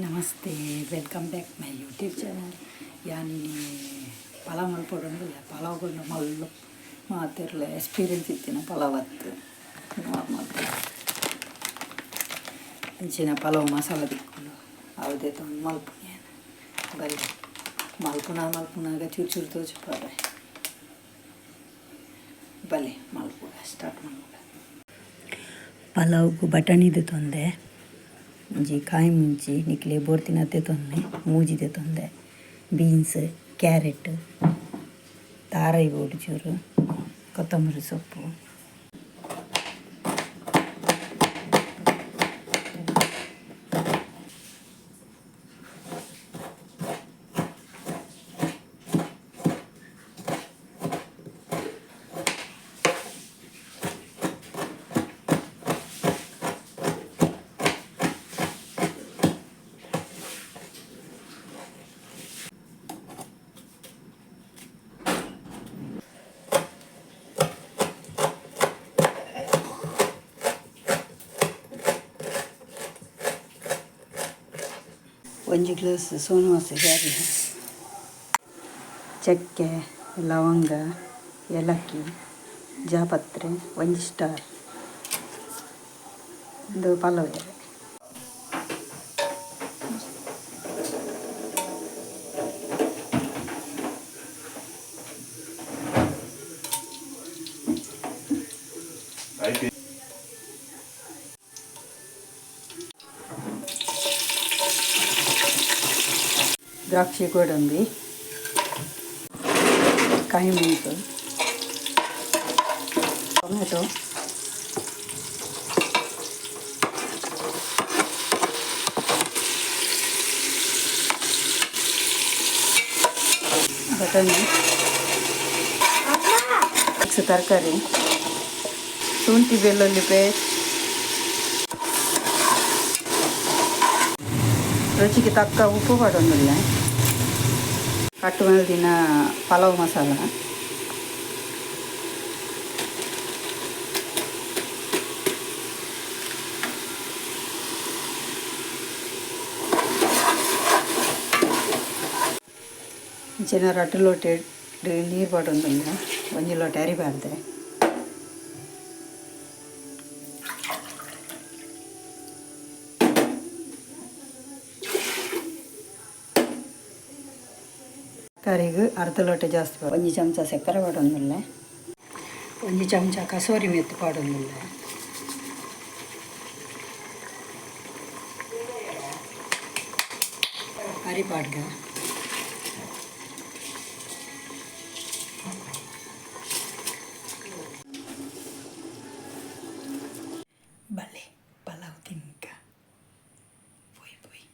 Namaste, welcome back my YouTube channel. ಯಾನ್ ಪಲಾವ್ ಮಲ್ಪೊಡುಂದುಲ್ಲೆ. ಪಲಾವ್ ಪಂಡ ಮಲ್ಲು ಮಾತೆರ್ಲ ಎಕ್ಸ್ಪೀರಿಯನ್ಸ್ ಇತ್ತಿನ ಪಲಾವ್ ಅತ್ತ್, ನಾರ್ಮಲ್. ಇಂಚಿನ ಪಲಾವ್ ಮಸಾಲ ತಿಕ್ಕುಂಡು, ಅವು ದೆತೊಂದು ಮಲ್ಪುನಿ ಯಾನ್. ಬಲೆ ಮಲ್ಪುನ ಮಲ್ಪುನಾಗ ಚೂರು ಚೂರು ತೋಜಿಪಾವೆ. ಬಲೆ ಮಲ್ಪುಗ, ಸ್ಟಾರ್ಟ್ ಮಲ್ಪುಗ. ಪಲಾವ್ಗು ಬಟಾಣಿ ದೆತೊಂದೆ, ಒಂಜಿ ಕಾಯಿ ಮುಂಚಿ, ನಿಕ್ಲೆ ಬೋಡ್ತಿನಾತ್ ದೆತೊನ್ಲೆ, ಮೂಜಿ ದೆತೊಂದೆ, ಬೀನ್ಸ್, ಕ್ಯಾರೆಟ್, ತಾರಾಯಿ ಬೋಡು ಚೂರು, ಕೊತ್ತಂಬರಿ ಸೊಪ್ಪು. ಒಂಜಿ ಗ್ಲಾಸ್ ಸೋನವಾಸಿ ಅರಿ, ಚಕ್ಕೆ, ಲವಂಗ, ಏಲಕ್ಕಿ, ಜಾಪತ್ರೆ, ಒಂಜಿ ಸ್ಟಾರ್. ಉಂದು ಪಲಾವ್ ಎಲೆ. ದ್ರಾಕ್ಷಿ, ಗೋಡಂಬಿ, ಕಾಯಿ ಮೆಣಸು, ಟೊಮೆಟೊ, ಬಟಾಣಿ, ಮಿಕ್ಸ್ ತರಕಾರಿ, ಶುಂಠಿ ಬೆಳ್ಳುಳ್ಳಿ ಪೇಸ್ಟ್, ರುಚಿಗೆ ತಕ್ಕ ಉಪ್ಪು ಪಾಡೊಂದುಲ್ಲೆ. ಕಟ್ ಮಲ್ದಿನ ಪಲಾವ್ ಮಸಾಲ, ಇಂಚಿನ ರಡ್ಡ್ ಲೋಟೆ ನೀರು ಪಾಡೊಂದುಲ್ಲೆ. ಒಂಜಿ ಲೋಟೆ ಅರಿ ಪಾಡ್ದೆ. ಕರಿಗ್ ಅರ್ಧ ಲೋಟೆ ಜಾಸ್ತಿ. ಒಂಜಿ ಚಮಚ ಸಕ್ಕರೆ ಪಾಡೊಂದುಲ್ಲೆ. ಒಂಜಿ ಚಮಚ ಕಸೂರಿ ಮೆಥಿ ಪಾಡೊಂದುಲ್ಲೆ. ಅರಿ ಪಾಡ್ಗ. ಬಲೆ ಪಲಾವ್ ತಿನ್ಕ. ಪೋಯಿ ಪೋಯಿ.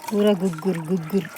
ಪೂರ ಗುಗ್ಗುರ್ ಗುಗ್ಗುರ್.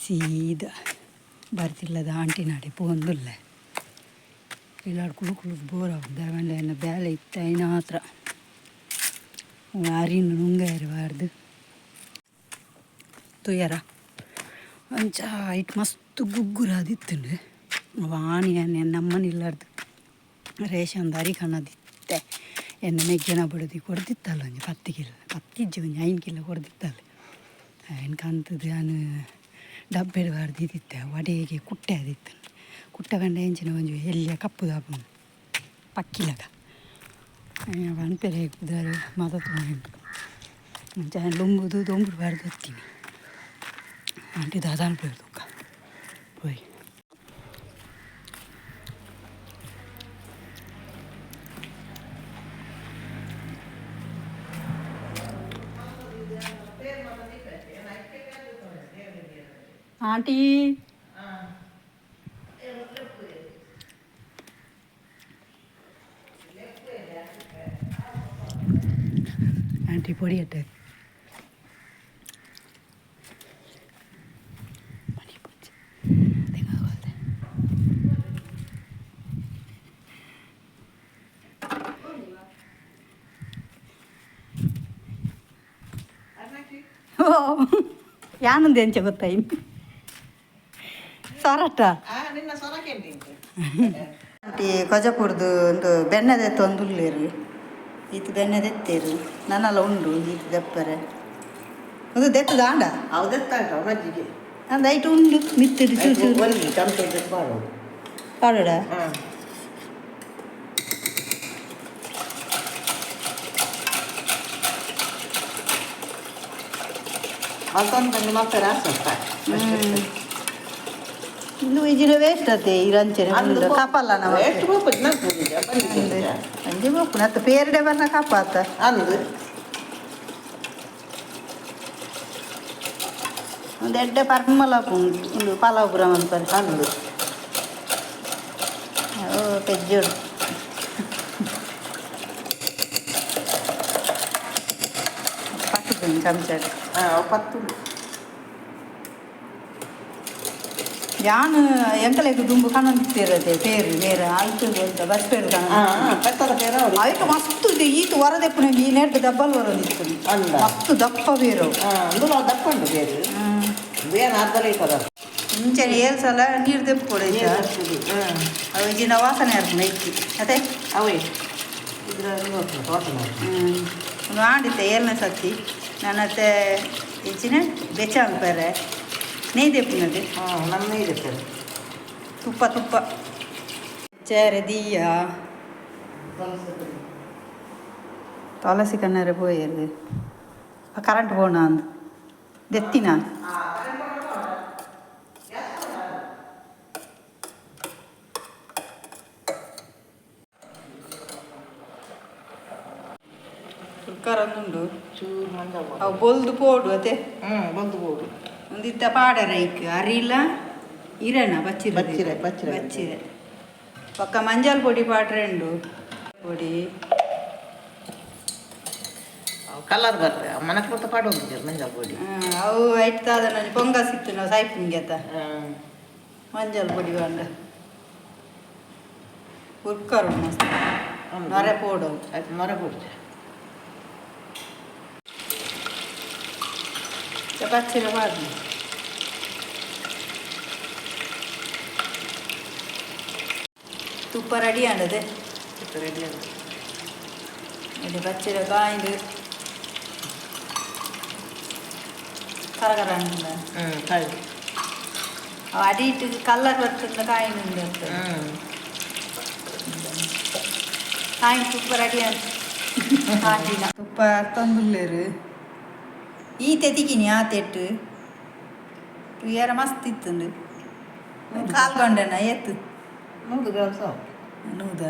ಸೀದ ಬರ್ತಿಲ್ಲದ ಆಂಟಿನಾಡೆ ಪೋಂದುಲ್ಲೆ. ಇಲ್ಲಾಡ್ ಕುಲು ಕುಲು ಬೋರ್ ಆಪುಂಡು. ಎನ್ನ ಬೇಲೆ ಇತ್ತೆ ಐನ ಮಾತ್ರ ಅರಿನ್ ನುಂಗಾಯೆರೆ ಪಾಡ್ದು ತೂಯರ. ಅಂಚ ಐಟ್ ಮಸ್ತ್ ಗುಗ್ಗುರಾದಿತ್ತುಂಡು. ವಾಣಿ ನಮ್ಮನ ಇಲ್ಲರ್ದು ರೇಷನ್ ಅರಿ ಕನದಿತ್ತೆ. ಎನ್ನ ಮೆಗ್ಗೆನ ಬುಡದಿ ಕೊರ್ದಿತ್ತಲ್ಲ ಒಂಜಿ 10 ಕಿಲೋ, 10 ಇಜ್ಜಿ, ಒಂಜಿ 5 ಕಿಲೋ ಕೊರ್ದಿತ್ತಲ್ಲ. ಐನ್ ಕಂತುದು ಯಾನ್ ಡಬ್ಬೆಡ್ ಪಾಡ್ದಿತ್ತೆ. ವಡೆಗೆ ಕುಟ್ಟೆ ಆದಿತ್ತು. ಕುಟ್ಟೆ ಪಂಡ ಎಂಚಿನ, ಒಂಜಿ ಎಲ್ಯ ಕಪ್ಪುದಾಪುಂಡು ಪಕ್ಕಿಲಕ. ಪನ್ಪೆರೆ ಪುದರ್ ಮಾತ ತೂಂಡು. ಅಂಚ ಲುಂಗುದು ದೊಂಬುಡು ಪಾಡ್ದು ಬತ್ತೀನಿ. ಆಂಟಿ ದಾದ ಅನ್ಪೇರು ತೂಕ ಪೋಯಿ. ಆಂಟಿ, ಆಂಟಿ, ಪೊಡಿ ಅಟ್ಟೆ ಮಣಿ ಪೂಜೆ. ತೆಂಗಾಗೋಲ್ದೆ. ಓ, ಯಾನಂದು ಎಂಚ ಗೊತ್ತಾಯಿ ಸೊರಟ. ನಿನ್ನ ಸೊರ ಕೇಂದ್ರಿಂತೆ. ಆಂಟಿ ಕೊಜಪುರ್ದು ಒಂದು ಬೆಣ್ಣೆದೆತ್ತು ಒಂದುಲ್ಲೇರು. ಈತು ಬೆಣ್ಣೆದೆತ್ತೇರು, ನನ್ನಲ್ಲ ಉಂಡು. ಈತು ದೆಪ್ಪರೆ ಒಂದು ದೆತ್ತು ದಾಂಡ. ಹೌದೆತ್ತ ಮಜ್ಜಿಗೆ. ಅಂದ್ ಐಟು ಉಂಡು ಮಿತ್ತಿಡು ಚೂರು ಚೂರು. ಒಂಜಿ ಚಮಚ ಪಾಡೋದು. ಪಾಡೋಡ. ಹಾಂ. ಮತ್ತೊಂದು ಮತ್ತೆ ರಾಸ. ಇಂದು ಇಜಿನ ವೇಸ್ಟ್ ಅತ್ತೆ ಇರಂಚನೆ ಕಾಪಲ್ಲ ನಾವು. ಎಷ್ಟು ಬೋಪುಜಿ ಅಂಜಿ ಬೋಪುನ ಅತ್ತ ಪೇರ್ಡೆ ಬರ್ನ ಕಾಪಾತ. ಅಂದು. ಒಂದು ಎಡ್ಡೆ ಪರ್ಮಲ ಉಂಡು, ಪಲಾವ್ ಪೂರ ಮಲ್ಪರೆ. ಅಂದು. ಓ ಪೆಜ್ಜೋಡು. ಪತ್ತು ಚಮಚ. ಹಾಂ, 10. ಯಾನ್ ಎಂಕಲೆಗ್ ದುಂಬು ಕನಂತಿರತೆ ಪೇರು ಮೇರು ಆಯ್ತು ಅಂತ ಬಸ್ ಪೇರು ಕನ. ಹಾಂ, ಪೆತ್ತದ ಪೇರ ಅವ್ರು. ಆಯ್ತು, ಮಸ್ತ್ ಇದೆ. ಈತು ವರದೆಪ್ಪುನ ಈ ನೆಡ್ದು ಡಬ್ಬಲ್ ವರದಿತ್ತು. ಅಂದ. ಮಸ್ತ್ ದಪ್ಪ ಬೇರು. ಹಾಂ, ಅಂದು ನಾವು ದಪ್ಪ ಉಂಟು ಬೇರು. ಏನು ಅರ್ಧ ಲೀಟರ್. ಮುಂಚೆನೆ ಏಳು ಸಲ ನೀರು ದೆಪ್ಪೊಡು. ಹಾಂ. ಅವು ಜಿನ ವಾಸನೆ ಇರ್ತದೆ ಇಕ್ಕಿ ಅದೇ. ಅವೇ ಇದ್ರಲ್ಲಿ ವಾಸನೆ. ಒಂದು ಆಂಡಿತ್ತೆ ಏಳನೇ ಸತಿ ನನ್ನತ್ತೆ ಹೆಚ್ಚಿನ ಬೆಚ್ಚ ಅನ್ಪಾರೆ ನೆಯ್ ದೆಪ್ಪುನದು. ಹಾಂ, ನಮ್ಮ ಇರುತ್ತೆ. ತುಪ್ಪ ತುಪ್ಪ ಚೇರೆ ದೀಯ ತುಳಸಿ ಕಣ್ಣರೆ ಪೋಯೆರ್. ಕರೆಂಟ್ ಪೋಣ ಅಂದ್ ದೆತ್ತಿನ. ಉಂಡು. ಚೂರು ಮಂಜ. ಅವು ಬೊಲ್ದು ಪೋಡು ಅತೆ. ಹ್ಞೂ, ಬಂದು ಬೋಡು. ಒಂದಿತ್ತ ಪಾಡರ ಐಕ್ ಅರಿಲ ಇರಣ ಬಚ್ಚಿರೆ. ಬಚ್ಚಿರೆ, ಬಚ್ಚಿರೆ. ಬಚ್ಚಿರೆ ಪಕ್ಕ ಮಂಜಲ್ ಪೊಡಿ ಪಾಡ್ರೆ ಉಂಡು ಪೊಡಿ. ಅವು ಕಲರ್ ಬರ್ರೆ ಮನಕ್ ಕೊಡ್ತಾ ಪಾಡೊಂದಿದ್ದೀರ ಮಂಜಲ್ ಪೊಡಿ. ಅವು ಐಟ್ತಾದ ನಂಜಿ ಪೊಂಗಸಿತ್ತು ನಾವು ಸಾಯ್ಪುಂಗೆತ. ಮಂಜಲ್ ಪೊಡಿ ಬಾಂಡ ಉರ್ಕರು ಮಸ್ತ್ ನೊರೆ ಪೋಡು. ಆಯ್ತು, ನೊರೆ ಪೊಡಿ. ಬಚ್ಚಿರೆ ಪಾಡ್ಲಿ. ತುಪ್ಪ ರೆಡಿ ಆಂಡದೆ. ರೆಡಿ ಆಯ್ತು. ಇದು ಬಚ್ಚಿರೆ ಕಾಯ್ದು ಕರಕರ ಅಂಡ. ಹ್ಞೂ, ಕಾಯಿ. ಅವು ಅಡಿಟ್ಟು ಕಲ್ಲರ್ ಬರ್ತದ ಕಾಯಿನ. ಕಾಯಿನ ತುಪ್ಪ ರೆಡಿ ಆಂಟಿನ ತುಪ್ಪ ತಂದುಲ್ಲೇರು. ಈ ತೆತಿಕಿನಿ ಆ ತೆಟ್ಟು ತುಯ್ಯಾರ ಮಸ್ತ್ ಇತ್ತುಂಡು. ಕಾಲ್ ಗೊಂಡೆನ ಏತು? 100 ಗ್ರಾಮ್ ಸಾಕು. 100.